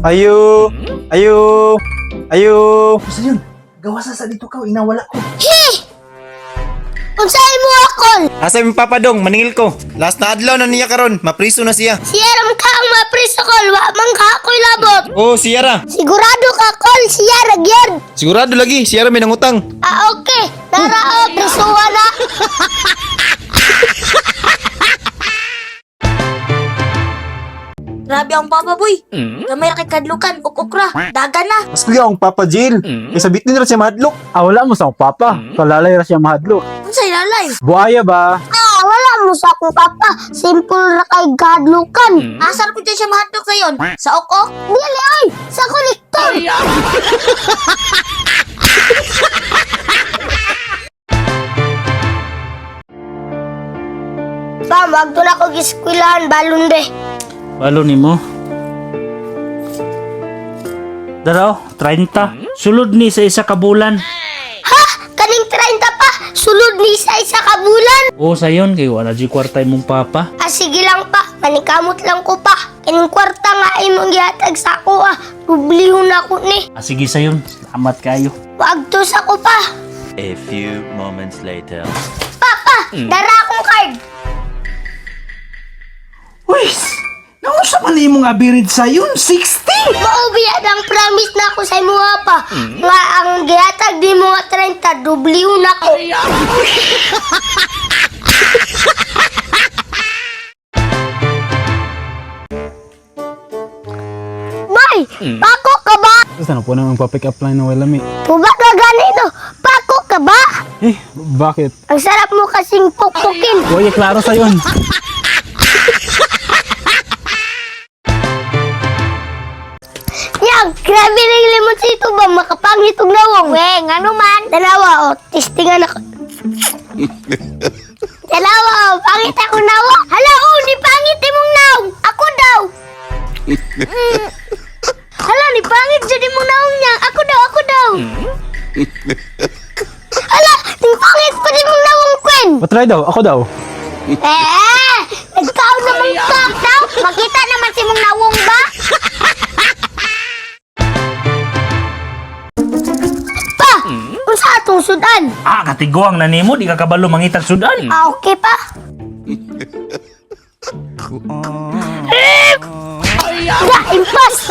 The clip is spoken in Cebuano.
Ayo! Ayo! Ayo! Basta yun, gawa sa dito ka, inawala ko. Unsay mo akol? Asa yung papadong, maningil ko. Last na adlaw na niya karon, mapriso na siya. Siya ram ka ang mapriso kol, wa man ka ako'y labot. Oh, siyara. Sigurado ka kol, siya ra gyud. Sigurado lagi, siyara may nangutang. Ah, okay. Tara o, prisuha na. Grabe ang papa boy. Gamay ra kay kadlukan ug okra. Dagan na. Mas kuya ang Papa Jill. Kaysa bitin ra siya mahadlok. Ah, wala mo sa akong papa. Kalalay ra siya mahadlok. Unsay lalay? Buaya ba? Ah, wala mo sa akong papa. Simple ra kay gadlukan. Asar ko dyan siya mahadlok sayon. Sa ok-ok. Dili ay, sa kolektor. Pam, wag to na ko giskwilahan balon be. Balo nimo. Daraw, 30. Sulod ni sa isa ka bulan. Ha? Kaning 30 pa, sulod ni sa isa ka bulan. O sayon kay wala di kwarta imong papa. Ah, sige lang pa, manikamot lang ko pa. Kaning kwarta nga imong gihatag sa ako ah, dublihon ako ni. Ah, sige sayon, salamat kayo. Wag to sa ko pa. A few moments later. Papa, dara akong card. Uy! Nausa man imong average sayon? 60! Maubiya ng promise na ako sa imuha pa. Nga ang gihatag di mo nga 30, dublihon ako. Bay, pako ka ba? Basta na po naman pa-pick up line na wala mi. Tuba ka ganito, pako ka ba? Eh, bakit? Ang sarap mo kasing pukpukin. Uy, klaro sayon. Yang, grabe na yung limonsito ba? Makapangit og nawong. We, ngano man? Dalawa, o. Testingan ako. Dalawa, o. Pangit ako nawong. Hala, o. Di pangit imong nawong. Ako daw. Hala, ni pangit dyan imong nawong niya. Ako daw, ako daw. Hala, ni pangit pa din mong nawong, Kwen. Patry daw, ako daw. Eh, nagkaon naman ka daw. Makita naman si mong nawong ba? Pa, unsa atong sudan? Ah, katiguang na nimo di ka kabalo mangitag sudan. Ah, okay pa. Da, impas.